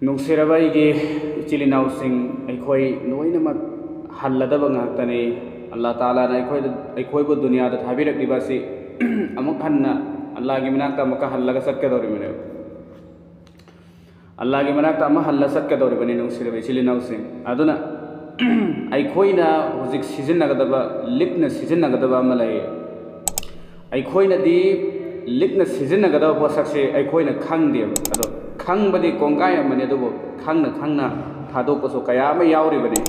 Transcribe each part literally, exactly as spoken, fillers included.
ꯅꯨꯡꯁꯤꯔꯕ ꯑꯩꯒꯤ ꯏꯆꯤꯜ ꯏꯅꯥꯎꯁꯤꯡ, ꯑꯩꯈꯣꯏ ꯂꯣꯏꯅꯃꯛ ꯍꯜꯂꯗꯕ ꯉꯥꯛꯇꯅꯤ꯫ ꯑꯜꯂꯥ ꯇꯥꯂꯥꯅ ꯑꯩꯈꯣꯏꯗ, ꯑꯩꯈꯣꯏꯕꯨ ꯗꯨꯅꯤꯌꯥꯗ ꯊꯥꯕꯤꯔꯛꯂꯤꯕ ꯑꯁꯤ ꯑꯃꯨꯛ ꯍꯟꯅ ꯑꯜꯂꯥꯒꯤ ꯃꯅꯥꯛꯇ ꯑꯃꯨꯛꯀ ꯍꯜꯂꯒ ꯆꯠꯀꯗꯧꯔꯤꯕꯅꯦꯕ꯫ ꯑꯜꯂꯥꯒꯤ ꯃꯅꯥꯛꯇ ꯑꯃꯨꯛ ꯍꯜꯂ ꯆꯠꯀꯗꯧꯔꯤꯕꯅꯤ, ꯅꯨꯡꯁꯤꯔꯕ ꯏꯆꯤꯜ ꯏꯅꯥꯎꯁꯤꯡ꯫ ꯑꯗꯨꯅ ꯑꯩꯈꯣꯏꯅ ꯍꯧꯖꯤꯛ ꯁꯤꯖꯤꯟꯅꯒꯗꯕ, ꯂꯤꯛꯅ ꯁꯤꯖꯤꯟꯅꯒꯗꯕ ꯑꯃ ꯂꯩ꯫ ꯑꯩꯈꯣꯏꯅꯗꯤ ꯂꯤꯛꯅ ꯁꯤꯖꯤꯟꯅꯒꯗꯕ ꯄꯣꯠꯁꯛꯁꯦ ꯑꯩꯈꯣꯏꯅ ꯈꯪꯗꯦꯕ꯫ ꯑꯗꯣ ꯈꯪꯕꯗꯤ ꯀꯣꯡꯒꯥꯏ ꯑꯃꯅꯤ, ꯑꯗꯨꯕꯨ ꯈꯪꯅ ꯈꯪꯅ ꯊꯥꯗꯣꯛꯄꯁꯨ ꯀꯌꯥ ꯑꯃ ꯌꯥꯎꯔꯤꯕꯅꯤ꯫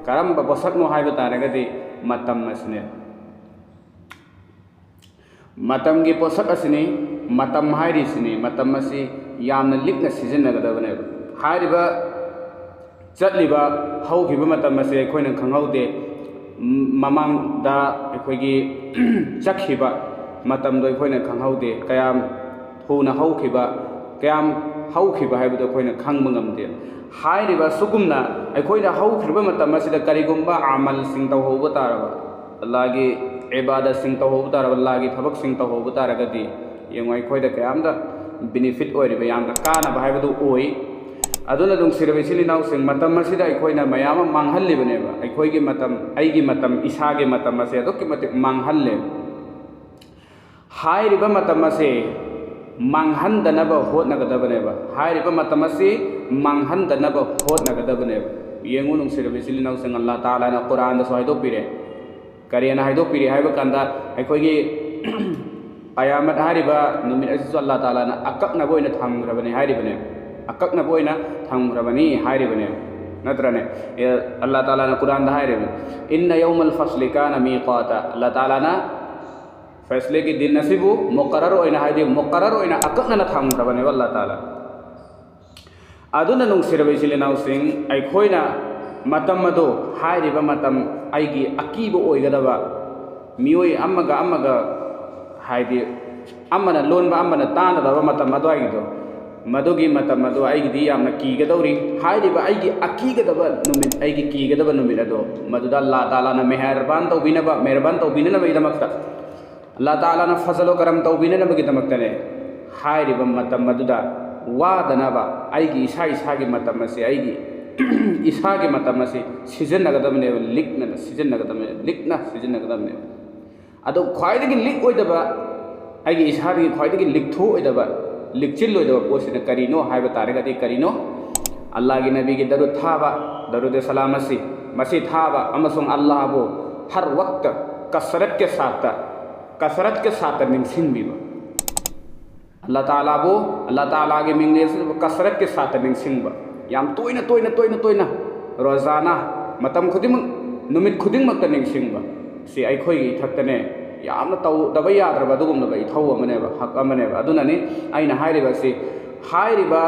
ꯀꯔꯝꯕ ꯄꯣꯠꯁꯛꯅꯣ ꯍꯥꯏꯕ ꯇꯥꯔꯒꯗꯤ ꯃꯇꯝ ꯑꯁꯤꯅꯦ꯫ ꯃꯇꯝꯒꯤ ꯄꯣꯠꯁꯛ ꯑꯁꯤꯅꯤ꯫ ꯃꯇꯝ ꯍꯥꯏꯔꯤꯁꯤꯅꯤ, ꯃꯇꯝ ꯑꯁꯤ ꯌꯥꯝꯅ ꯂꯤꯛꯅ ꯁꯤꯖꯤꯟꯅꯒꯗꯕꯅꯦꯕ꯫ ꯍꯥꯏꯔꯤꯕ ꯆꯠꯂꯤꯕ, ꯍꯧꯈꯤꯕ ꯃꯇꯝ ꯑꯁꯤ ꯑꯩꯈꯣꯏꯅ ꯈꯪꯍꯧꯗꯦ꯫ ꯃꯃꯥꯡꯗ ꯑꯩꯈꯣꯏꯒꯤ ꯆꯠꯈꯤꯕ ꯃꯇꯝꯗꯣ ꯑꯩꯈꯣꯏꯅ ꯈꯪꯍꯧꯗꯦ꯫ ꯀꯌꯥꯝ ꯊꯨꯅ ꯍꯧꯈꯤꯕ, ꯀꯌꯥꯝ ꯍꯧꯈꯤꯕ ꯍꯥꯏꯕꯗꯣ ꯑꯩꯈꯣꯏꯅ ꯈꯪꯕ ꯉꯝꯗꯦ꯫ ꯍꯥꯏꯔꯤꯕ ꯑꯁꯨꯒꯨꯝꯅ ꯑꯩꯈꯣꯏꯅ ꯍꯧꯈ꯭ꯔꯤꯕ ꯃꯇꯝ ꯑꯁꯤꯗ ꯀꯔꯤꯒꯨꯝꯕ ꯑꯃꯜꯁꯤꯡ ꯇꯧꯍꯧꯕ ꯇꯥꯔꯕ, ꯑꯜꯂꯥꯒꯤ ꯏꯕꯥꯗꯠꯁꯤꯡ ꯇꯧꯍꯧꯕ ꯇꯥꯔꯕ, ꯑꯜꯂꯥꯒꯤ ꯊꯕꯛꯁꯤꯡ ꯇꯧꯍꯧꯕ ꯇꯥꯔꯒꯗꯤ, ꯌꯦꯡꯉꯣ, ꯑꯩꯈꯣꯏꯗ ꯀꯌꯥꯝꯇ ꯕꯤꯅꯤꯐꯤꯠ ꯑꯣꯏꯔꯤꯕ, ꯌꯥꯝꯅ ꯀꯥꯟꯅꯕ ꯍꯥꯏꯕꯗꯨ ꯑꯣꯏ꯫ ꯑꯗꯨꯅ, ꯅꯨꯡꯁꯤꯔꯕ ꯏꯆꯤꯜ ꯏꯅꯥꯎꯁꯤꯡ, ꯃꯇꯝ ꯑꯁꯤꯗ ꯑꯩꯈꯣꯏꯅ ꯃꯌꯥꯝ ꯑꯃ ꯃꯥꯡꯍꯜꯂꯤꯕꯅꯦꯕ꯫ ꯑꯩꯈꯣꯏꯒꯤ ꯃꯇꯝ, ꯑꯩꯒꯤ ꯃꯇꯝ, ꯏꯁꯥꯒꯤ ꯃꯇꯝ ꯑꯁꯦ ꯑꯗꯨꯛꯀꯤ ꯃꯇꯤꯛ ꯃꯥꯡꯍꯜꯂꯦ꯫ ꯍꯥꯏꯔꯤꯕ ꯃꯇꯝ ꯑꯁꯤ ꯃꯥꯡꯍꯟꯗꯅꯕ ꯍꯣꯠꯅꯒꯗꯕꯅꯦꯕ꯫ ꯍꯥꯏꯔꯤꯕ ꯃꯇꯝ ꯑꯁꯤ ꯃꯥꯡꯍꯟꯗꯅꯕ ꯍꯣꯠꯅꯒꯗꯕꯅꯦꯕ꯫ ꯌꯦꯡꯉꯨ, ꯅꯨꯡꯁꯤꯔꯕ ꯏꯆꯤꯜ ꯏꯅꯥꯎꯁꯤꯡ, ꯑꯜꯂꯥ ꯇꯥꯂꯥꯅ ꯀꯨꯔꯥꯟꯗꯁꯨ ꯍꯥꯏꯗꯣꯛꯄꯤꯔꯦ꯫ ꯀꯔꯤꯅ ꯍꯥꯏꯗꯣꯛꯄꯤꯔꯤ ꯍꯥꯏꯕ ꯀꯥꯟꯗ, ꯑꯩꯈꯣꯏꯒꯤ ꯀꯌꯥꯃꯠ ꯍꯥꯏꯔꯤꯕ ꯅꯨꯃꯤꯠ ꯑꯁꯤꯁꯨ ꯑꯜꯂꯥ ꯇꯥꯂꯥꯅ ꯑꯀꯛꯅꯕ ꯑꯣꯏꯅ ꯊꯝꯈ꯭ꯔꯕꯅꯤ ꯍꯥꯏꯔꯤꯕꯅꯦ꯫ ꯑꯀꯛꯅꯕ ꯑꯣꯏꯅ ꯊꯝꯈ꯭ꯔꯕꯅꯤ ꯍꯥꯏꯔꯤꯕꯅꯦ꯫ ꯅꯠꯇ꯭ꯔꯅꯦ? ꯑꯦ, ꯑꯜꯂꯥ ꯇꯥꯂꯥꯅ ꯀꯨꯔꯥꯟꯗ ꯍꯥꯏꯔꯤꯕꯅꯤ, "ꯏꯟꯅ ꯌꯧꯃꯜ ꯐꯁꯂꯤ ꯀꯥꯅ ꯃꯤꯀꯥꯇ"꯫ ꯑꯜꯂꯥ ꯇꯥꯂꯥꯅ ꯐꯦꯁꯂꯤꯒꯤ ꯗꯤꯟ ꯑꯁꯤꯕꯨ ꯃꯨꯀꯔꯔ ꯑꯣꯏꯅ, ꯍꯥꯏꯗꯤ ꯃꯨꯀꯔꯔ ꯑꯣꯏꯅ ꯑꯀꯛꯅꯅ ꯊꯝꯈ꯭ꯔꯕꯅꯦꯕ ꯑꯜꯂꯥ ꯇꯥꯂꯥ꯫ ꯑꯗꯨꯅ, ꯅꯨꯡꯁꯤꯔꯕ ꯏꯆꯤꯜ ꯏꯅꯥꯎꯁꯤꯡ, ꯑꯩꯈꯣꯏꯅ ꯃꯇꯝ ꯑꯗꯨ, ꯍꯥꯏꯔꯤꯕ ꯃꯇꯝ, ꯑꯩꯒꯤ ꯑꯀꯤꯕ ꯑꯣꯏꯒꯗꯕ, ꯃꯤꯑꯣꯏ ꯑꯃꯒ ꯑꯃꯒ, ꯍꯥꯏꯗꯤ, ꯑꯃꯅ ꯂꯣꯟꯕ ꯑꯃꯅ ꯇꯥꯅꯗꯕ ꯃꯇꯝ ꯑꯗꯨꯋꯥꯏꯒꯤꯗꯣ, ꯃꯗꯨꯒꯤ ꯃꯇꯝ ꯑꯗꯨ ꯑꯩꯒꯤꯗꯤ ꯌꯥꯝꯅ ꯀꯤꯒꯗꯧꯔꯤ꯫ ꯍꯥꯏꯔꯤꯕ ꯑꯩꯒꯤ ꯑꯀꯤꯒꯗꯕ ꯅꯨꯃꯤꯠ, ꯑꯩꯒꯤ ꯀꯤꯒꯗꯕ ꯅꯨꯃꯤꯠ ꯑꯗꯣ, ꯃꯗꯨꯗ ꯑꯜꯂꯥ ꯇꯥꯂꯥꯅ ꯃꯦꯍꯔꯕꯥꯟ ꯇꯧꯕꯤꯅꯕ, ꯃꯦꯍꯔꯕꯥꯟ ꯇꯧꯕꯤꯅꯅꯕꯒꯤꯗꯃꯛꯇ, ꯑꯜꯂꯥ ꯇꯥꯂꯥꯅ ꯐꯖꯜ ꯀꯔꯝ ꯇꯧꯕꯤꯅꯅꯕꯒꯤꯗꯃꯛꯇꯅꯦ꯫ ꯍꯥꯏꯔꯤꯕ ꯃꯇꯝ ꯑꯗꯨꯗ ꯋꯥꯗꯅꯕ ꯑꯩꯒꯤ ꯏꯁꯥ ꯏꯁꯥꯒꯤ ꯃꯇꯝ ꯑꯁꯤ, ꯑꯩꯒꯤ ꯏꯁꯥꯒꯤ ꯃꯇꯝ ꯑꯁꯤ ꯁꯤꯖꯤꯟꯅꯒꯗꯕꯅꯦꯕ, ꯂꯤꯛꯅ ꯁꯤꯖꯤꯟꯅꯒꯗꯕꯅꯦꯕ, ꯂꯤꯛꯅ ꯁꯤꯖꯤꯟꯅꯒꯗꯕꯅꯦꯕ꯫ ꯑꯗꯣ ꯈ꯭ꯋꯥꯏꯗꯒꯤ ꯂꯤꯛ ꯑꯣꯏꯗꯕ, ꯑꯩꯒꯤ ꯏꯁꯥꯗꯒꯤ ꯈ꯭ꯋꯥꯏꯗꯒꯤ ꯂꯤꯛꯊꯣꯛꯑꯣꯏꯗꯕ, ꯂꯤꯛꯆꯤꯜꯂꯣꯏꯗꯕ ꯄꯣꯠꯁꯤꯅ ꯀꯔꯤꯅꯣ ꯍꯥꯏꯕ ꯇꯥꯔꯒꯗꯤ ꯀꯔꯤꯅꯣ? ꯑꯜꯂꯥꯍꯒꯤ ꯅꯕꯤꯒꯤ ꯗꯔꯨꯗ ꯊꯥꯕ, ꯗꯔꯨꯗ ꯁꯂꯥꯝ ꯑꯁꯤ, ꯃꯁꯤ ꯊꯥꯕ ꯑꯃꯁꯨꯡ ꯑꯜꯂꯥꯍꯕꯨ ꯍꯔ ꯋꯛꯇ ꯀꯁꯔꯠꯀꯤ ꯁꯥꯠꯇ, ꯀꯁꯔꯠꯀꯤ ꯁꯥꯠꯇ ꯅꯤꯡꯁꯤꯡꯕꯤꯕ꯫ ꯑꯜꯂꯥꯍ ꯇꯥꯂꯥꯕꯨ, ꯑꯜꯂꯥꯍ ꯇꯥꯂꯥꯒꯤ ꯃꯤꯡꯂꯦꯟꯁꯤꯗꯕꯨ ꯀꯁꯔꯠꯀꯤ ꯁꯥꯠꯇ ꯅꯤꯡꯁꯤꯡꯕ, ꯌꯥꯝ ꯇꯣꯏꯅ, ꯇꯣꯏꯅ, ꯇꯣꯏꯅ, ꯇꯣꯏꯅ, ꯔꯣꯖꯥꯅꯥ, ꯃꯇꯝ ꯈꯨꯗꯤꯡꯃꯛ, ꯅꯨꯃꯤꯠ ꯈꯨꯗꯤꯡꯃꯛꯇ ꯅꯤꯡꯁꯤꯡꯕ꯫ ꯁꯤ ꯑꯩꯈꯣꯏꯒꯤ ꯏꯊꯛꯇꯅꯦ ꯌꯥꯝꯅ ꯇꯧꯗꯕ ꯌꯥꯗ꯭ꯔꯕ ꯑꯗꯨꯒꯨꯝꯂꯕ ꯏꯊꯧ ꯑꯃꯅꯦꯕ, ꯍꯛ ꯑꯃꯅꯦꯕ꯫ ꯑꯗꯨꯅꯅꯤ ꯑꯩꯅ ꯍꯥꯏꯔꯤꯕ ꯑꯁꯤ, ꯍꯥꯏꯔꯤꯕ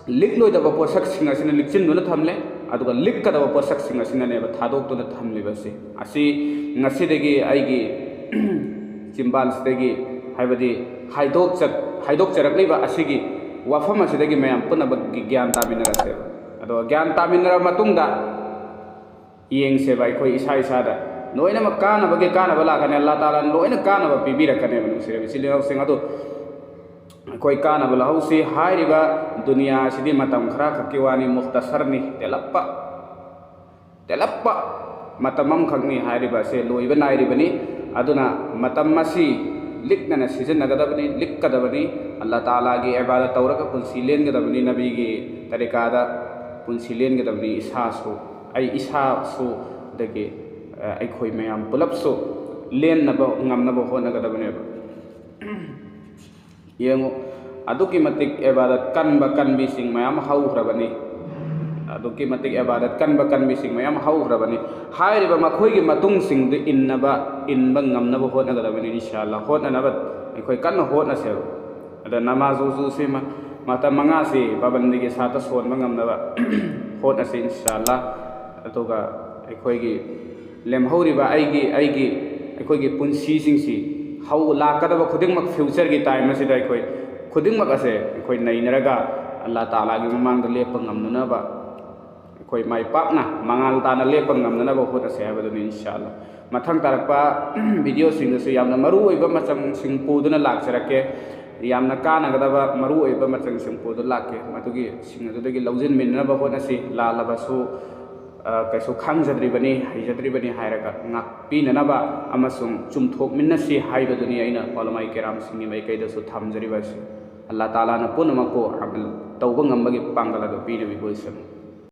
ꯂꯤꯛꯂꯣꯏꯗꯕ ꯄꯣꯠꯁꯛꯁꯤꯡ ꯑꯁꯤꯅ ꯂꯤꯛꯆꯤꯟꯗꯨꯅ ꯊꯝꯂꯦ, ꯑꯗꯨꯒ ꯂꯤꯛꯀꯗꯕ ꯄꯣꯠꯁꯛꯁꯤꯡ ꯑꯁꯤꯅꯅꯦꯕ ꯊꯥꯗꯣꯛꯇꯨꯅ ꯊꯝꯂꯤꯕꯁꯤ꯫ ꯑꯁꯤ ꯉꯁꯤꯗꯒꯤ ꯑꯩꯒꯤ ꯆꯤꯝꯕꯥꯜꯁꯤꯗꯒꯤ, ꯍꯥꯏꯕꯗꯤ ꯍꯥꯏꯗꯣꯛꯆ-, ꯍꯥꯏꯗꯣꯛꯆꯔꯛꯂꯤꯕ ꯑꯁꯤꯒꯤ ꯋꯥꯐꯝ ꯑꯁꯤꯗꯒꯤ ꯃꯌꯥꯝ ꯄꯨꯝꯅꯃꯛꯀꯤ ꯒ꯭ꯌꯥꯟ ꯇꯥꯃꯤꯟꯅꯔꯁꯦꯕ꯫ ꯑꯗꯣ ꯒ꯭ꯌꯥꯟ ꯇꯥꯃꯤꯟꯅꯔꯕ ꯃꯇꯨꯡꯗ ꯌꯦꯡꯁꯦꯕ, ꯑꯩꯈꯣꯏ ꯏꯁꯥ ꯏꯁꯥꯗ ꯂꯣꯏꯅꯃꯛ ꯀꯥꯟꯅꯕꯒꯤ ꯀꯥꯟꯅꯕ ꯂꯥꯛꯀꯅꯤ꯫ ꯑꯜꯂꯥꯍ ꯇꯥꯂꯥꯅ ꯂꯣꯏꯅ ꯀꯥꯟꯅꯕ ꯄꯤꯕꯤꯔꯛꯀꯅꯦꯕ, ꯅꯨꯡꯁꯤꯔꯕ ꯏꯆꯤꯜ ꯏꯅꯥꯎꯁꯤꯡ꯫ ꯑꯗꯣ ꯑꯩꯈꯣꯏ ꯀꯥꯟꯅꯕ ꯂꯧꯍꯧꯁꯤ꯫ ꯍꯥꯏꯔꯤꯕ ꯗꯨꯅꯤꯌꯥ ꯑꯁꯤꯗꯤ ꯃꯇꯝ ꯈꯔ ꯈꯛꯀꯤ ꯋꯥꯅꯤ, ꯃꯨꯈꯇꯁꯔꯅꯤ, ꯇꯦꯜꯂꯞꯄ, ꯇꯦꯜꯂꯞꯄ ꯃꯇꯝ ꯑꯃꯈꯛꯅꯤ꯫ ꯍꯥꯏꯔꯤꯕ ꯑꯁꯦ ꯂꯣꯏꯕ ꯅꯥꯏꯔꯤꯕꯅꯤ꯫ ꯑꯗꯨꯅ ꯃꯇꯝ ꯑꯁꯤ ꯂꯤꯛꯅꯅ ꯁꯤꯖꯤꯟꯅꯒꯗꯕꯅꯤ, ꯂꯤꯛꯀꯗꯕꯅꯤ꯫ ꯑꯜꯂꯥꯍ ꯇꯥꯂꯥꯒꯤ ꯏꯕꯥꯗꯠ ꯇꯧꯔꯒ ꯄꯨꯟꯁꯤ ꯂꯦꯟꯒꯗꯕꯅꯤ, ꯅꯕꯤꯒꯤ ꯇꯔꯤꯀꯥꯗ ꯄꯨꯟꯁꯤ ꯂꯦꯟꯒꯗꯕꯅꯤ꯫ ꯏꯁꯥꯁꯨ, ꯑꯩ ꯏꯁꯥꯁꯨ, ꯑꯗꯒꯤ, ꯑ, ꯑꯩꯈꯣꯏ ꯃꯌꯥꯝ ꯄꯨꯂꯞꯁꯨ ꯂꯦꯟꯅꯕ ꯉꯝꯅꯕ ꯍꯣꯠꯅꯒꯗꯕꯅꯦꯕ꯫ ꯌꯦꯡꯉꯨ, ꯑꯗꯨꯛꯀꯤ ꯃꯇꯤꯛ ꯏꯕꯥꯗꯠ ꯀꯟꯕ ꯀꯟꯕꯤꯁꯤꯡ ꯃꯌꯥꯝ ꯍꯧꯈ꯭ꯔꯕꯅꯤ꯫ ꯑꯗꯨꯛꯀꯤ ꯃꯇꯤꯛ ꯏꯕꯥꯗꯠ ꯀꯟꯕ ꯀꯟꯕꯤꯁꯤꯡ ꯃꯌꯥꯝ ꯍꯧꯈ꯭ꯔꯕꯅꯤ꯫ ꯍꯥꯏꯔꯤꯕ ꯃꯈꯣꯏꯒꯤ ꯃꯇꯨꯡꯁꯤꯡꯗꯨ ꯏꯟꯅꯕ, ꯏꯟꯕ ꯉꯝꯅꯕ ꯍꯣꯠꯅꯒꯗꯕꯅꯤ, ꯏꯟꯁꯥ ꯑꯜꯂꯥꯍ꯫ ꯍꯣꯠꯅꯅꯕ ꯑꯩꯈꯣꯏ ꯀꯟꯅ ꯍꯣꯠꯅꯁꯦꯕ꯫ ꯑꯗ ꯅꯃꯥꯖ ꯋꯨꯖꯨꯁꯤ ꯃ-, ꯃꯇꯝ ꯃꯉꯥꯁꯤ ꯄꯥꯕꯟꯗꯤꯒꯤ ꯁꯥꯠꯇ ꯁꯣꯟꯕ ꯉꯝꯅꯕ ꯍꯣꯠꯅꯁꯤ, ꯏꯟꯁꯥ ꯑꯜꯂꯥꯍ꯫ ꯑꯗꯨꯒ ꯑꯩꯈꯣꯏꯒꯤ ꯂꯦꯝꯍꯧꯔꯤꯕ ꯑꯩꯒꯤ, ꯑꯩꯒꯤ, ꯑꯩꯈꯣꯏꯒꯤ ꯄꯨꯟꯁꯤꯁꯤꯡꯁꯤ ꯍꯧ-, ꯂꯥꯛꯀꯗꯕ ꯈꯨꯗꯤꯡꯃꯛ, ꯐ꯭ꯌꯨꯆꯔꯒꯤ ꯇꯥꯏꯝ ꯑꯁꯤꯗ ꯑꯩꯈꯣꯏ ꯈꯨꯗꯤꯡꯃꯛ ꯑꯁꯦ ꯑꯩꯈꯣꯏ ꯅꯩꯅꯔꯒ ꯑꯜꯂꯥꯍ ꯇꯥꯂꯥꯒꯤ ꯃꯃꯥꯡꯗ ꯂꯦꯞꯄ ꯉꯝꯅꯅꯕ ꯑꯩꯈꯣꯏ ꯃꯥꯏ ꯄꯥꯛꯅ ꯃꯉꯥꯜ ꯇꯥꯅ ꯂꯦꯞꯄ ꯉꯝꯅꯅꯕ ꯍꯣꯠꯅꯁꯦ ꯍꯥꯏꯕꯗꯨꯅꯤ, ꯏꯟꯁꯥ ꯑꯜꯂꯥꯍ꯫ ꯃꯊꯪ ꯇꯥꯔꯛꯄ ꯚꯤꯗꯤꯑꯣꯁꯤꯡꯗꯁꯨ ꯌꯥꯝꯅ ꯃꯔꯨ ꯑꯣꯏꯕ ꯃꯆꯪꯁꯤꯡ ꯄꯨꯗꯨꯅ ꯂꯥꯛꯆꯔꯛꯀꯦ꯫ ꯌꯥꯝꯅ ꯀꯥꯟꯅꯒꯗꯕ ꯃꯔꯨꯑꯣꯏꯕ ꯃꯆꯪꯁꯤꯡ ꯄꯨꯗꯨꯅ ꯂꯥꯛꯀꯦ꯫ ꯃꯗꯨꯒꯤ ꯁꯤꯡ ꯑꯗꯨꯗꯒꯤ ꯂꯧꯁꯤꯟꯃꯤꯟꯅꯅꯕ ꯍꯣꯠꯅꯁꯤ꯫ ꯂꯥꯜꯂꯕꯁꯨ, ꯑ, ꯀꯩꯁꯨ ꯈꯪꯖꯗ꯭ꯔꯤꯕꯅꯤ, ꯍꯩꯖꯗ꯭ꯔꯤꯕꯅꯤ ꯍꯥꯏꯔꯒ ꯉꯥꯛꯄꯤꯅꯅꯕ ꯑꯃꯁꯨꯡ ꯆꯨꯝꯊꯣꯛꯃꯤꯟꯅꯁꯤ ꯍꯥꯏꯕꯗꯨꯅꯤ ꯑꯩꯅ ꯎꯂꯃꯥꯏ ꯀꯦꯔꯥꯝꯁꯤꯡꯒꯤ ꯃꯥꯏꯀꯩꯗꯁꯨ ꯊꯝꯖꯔꯤꯕ ꯑꯁꯤ꯫ ꯑꯜꯂꯥ ꯇꯥꯂꯥꯅ ꯄꯨꯝꯅꯃꯛꯄꯨ ꯑꯃꯜ ꯇꯧꯕ ꯉꯝꯕꯒꯤ ꯄꯥꯡꯒꯜ ꯑꯗꯨ ꯄꯤꯅꯕꯤꯕ ꯑꯣꯏꯁꯅꯨ꯫